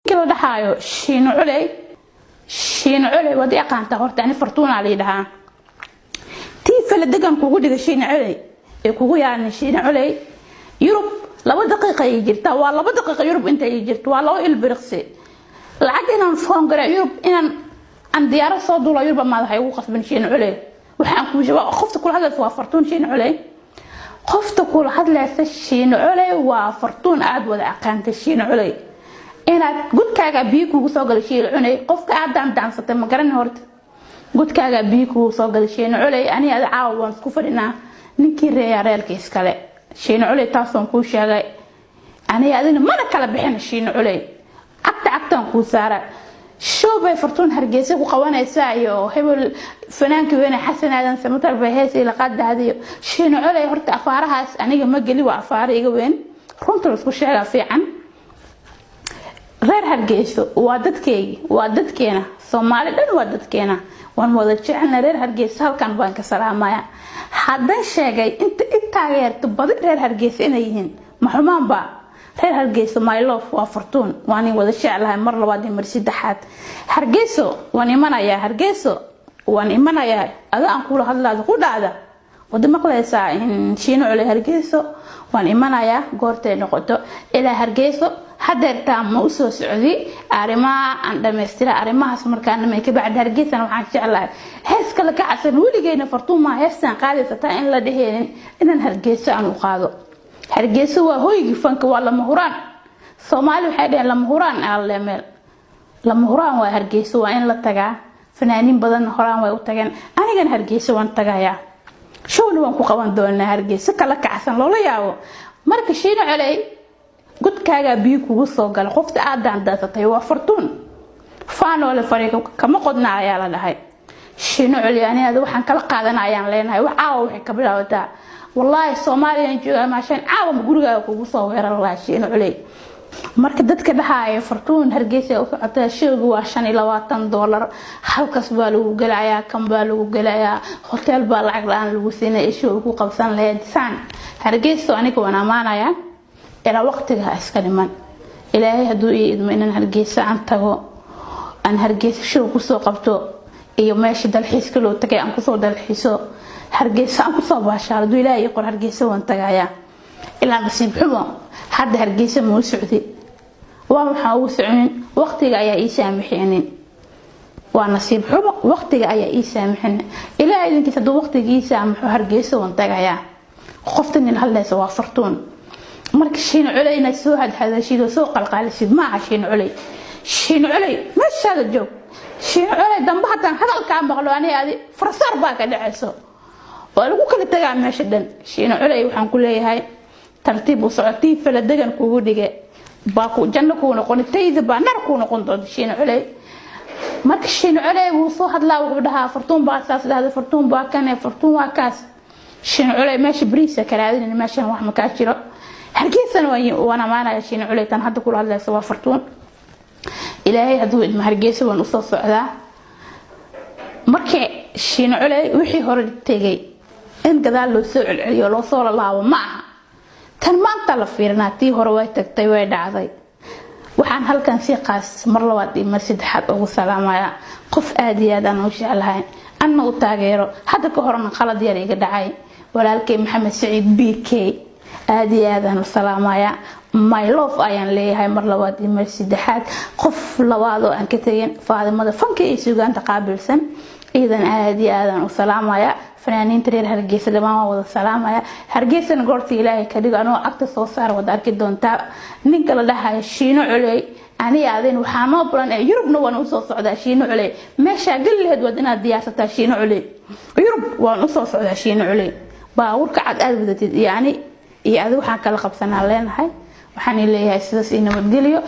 Markii la dhaxaayo Shiino Culey, Shiino Culey waad i aqaantaa horta. Ani Fartuunaa la dhahaa. Tii faladegan kugu dhiga Shiino Culey ee kugu yaalin. Shiino Culey, Yurub 2 daqiiqa ay jirtaa, waa 2 daqiiqa. Yurub inta ay jirto waa 2 ilbiriqsi. Lacag inaan phone garaa Yurub, inaan aan diyaarad soo duula Yurub amaad waxay ugu qasban. Shiino Culey, waxaan kuu sheega, qofta kula hadlaysa waa Fartuun. Shiino Culey, qofta kula hadlaysa Shiino Culey waa Fartuun aada wada aqaantay. Shiino Culey, inaad gudkaaga biyo kugu soo galay. Shiino Culey, qofka aad daandaansatay ma garan horta. Gudkaaga biyo kugu soo galay, Shiino Culey. Ani ada caawa waan isku fadhinaa, ninkii reeyaa reerka iskale. Shiino Culey, taasoon kuu sheegay, aniga adina mana kala bixin. Shiino Culey, cagta cagtaan kuu saara. Show bay Fartuun Hargeysa ku qabanaysaa iyo hebel fanaanka weyne Xasan Aadan Samatar bay hees ila qaadahadiyo. Shiino Culey, horta afaarahaas aniga ma geli, waa afaaro iga weyn. Runta la isku sheegaa fiican. Reer Hargeyso waa dadkeygi, waa dadkeena. Soomaali dhan waa dadkeena, waan wada jecelna. Reer Hargeysa halkan baan ka salaamaya. Haddan sheegay inta i taageerto badi reer Hargeysa inay yihiin, maxumaanba. Reer Hargeysa, my love, waa Fartuun, waan wada jeclahay. Mar labaad iyo mar saddexaad, Hargeyso waan imanayaa, Hargeyso waan imanayaa. Ada aan kula hadlaada ku dhacda wada maqlaysaa in Shiino Culey. Hargeyso waan imanayaa goortay noqoto. Ilaa Hargeyso hadeertaa ma usoo socdi, arrimaha aan dhamaystira. Arrimahaas markaan dhamay kabacdi Hargeysana waxaan jeclahay hees kale ka cadsan weligeena Fartuun maa heestaan qaadaysataa in la dheheenin, inaan Hargeyso aan u qaado. Hargeyso waa hoygii fanka, waa lama huraan. Soomaali waxay dheheen lama huraan alle meel lama huraan waa Hargeyso, waa in la tagaa. Fanaaniin badan horaan way u tageen, anigana Hargeyso waan tagayaa, showna waan ku qaban doonaa Hargeyso kala kacsan loola yaabo. Marka Shiino Coley, godkaagaa biyo kugu soo gala. Qofta aad daandaansatay waa Fartuun. Faanoole fariiqa kama qodna ayaa la dhahay. Shiino Culey, aniga waxaan kala qaadana ayaan leenahay. Wax caawa waxay ka bilaabataa, wallaahi Soomaaliyaan joogaa maashaan caawa ma gurigaaga kugu soo weerar lahaa, Shiino Culey. Marka dadka dhahaya Fartuun Hargeysa u socotaa, showga waa $25, halkaas baa lagu gelayaa, kan baa lagu gelayaa, hotel baa lacag la-aan lagu siinaya, show ku qabsan lahayd saan. Hargeysa aniga waan ammaanayaa ilaa waqtiga iska dhiman. Ilaahay hadduu ii idmo inaan Hargeysa aan tago, aan Hargeysa show kusoo qabto iyo meesha dalxiiska loo tagay aan kusoo dalxiiso, Hargeysa aan kusoo baashaalo, hadduu Ilaahay ii qor, Hargeysa waan tagayaa. Ilaa nasiib xumo hadda Hargeysa ma u socdi. Waa waxaan ugu soconin, waqtiga ayaa ii saamixinin. Waa nasiib xumo, waqtiga ayaa ii saamixin. Ilaahay idinkiis hadduu waqtiga ii saamaxo, Hargeysa waan tagayaa. Qofta nin hadlaysa waa Fartuun. Marka Shiino Culey, inaad soo hadhadashid oo soo qalqaalisid maaha. Shiino Culey, Shiino Culey, meeshaada joog. Shiino Culey, dambe haddaan hadalkaa maqlo, aniga adi farsaar baa ka dhacayso, waa lagu kala tagaa meesha dhan. Shiino Culey, waxaan ku leeyahay tartiib u socotii. Faladegan kugu dhige baa ku janno kuu noqon, tayda baa nar kuu noqon doonta, Shiino Culey. Marka Shiino Culey wuu soo hadlaa, wuxuu dhahaa Fartuun baa saas dhahda, Fartuun baa kane, Fartuun waa kaas. Shiino Culey, meesha bariisa ka raadinin, meeshan wax makaa jiro. Hargeysana waan amaanaya. Shiino Culey, tan hadda kula hadlaysa waa Fartuun. Ilaahay hadduu idmo, Hargeysa waan usoo socdaa. Markii Shiino Culey, wixii hore tegay in gadaal loo soo celceliyo, loo soo lalaabo ma aha. Tan maanta la fiirinaa, tii hore way tagtay, way dhacday. Waxaan halkan si qaas mar labaad iyo mar saddexaad ugu salaamayaa qof aada iyo aad aan u jeclahay, anna u taageero, hadda ka horna qalad yar iga dhacay, walaalkay Maxamed Saciid BK. Aada iyo aad aan u salaamayaa, my love ayaan leeyahay mar labaad iyo mar saddexaad. Qof labaad oo aan ka tegin, Faadimada fanka iyo suugaanta qaabilsan, iidan aada iyo aadaan u salaamaya. Fanaaniinta reer Hargeysa dhammaan waan wada salaamaya. Hargeysana goorta Ilaahay ka dhigo anoo cagta soo saar, wada arki doontaa. Ninka la dhahayo Shiino Culey, aniga adin waxaa noo bulan ee Yurubna waan usoo socdaa. Shiino Culey, meeshaa geli lahayd waad inaad diyaarsataa. Shiino Culey, Yurub waan usoo socdaa. Shiino Culey, baabuurka cad aad wadatid iyo ani iyo adi waxaan kala qabsanaa leenahay. Waxaan leeyahay sidaas iyo nabadgelyo.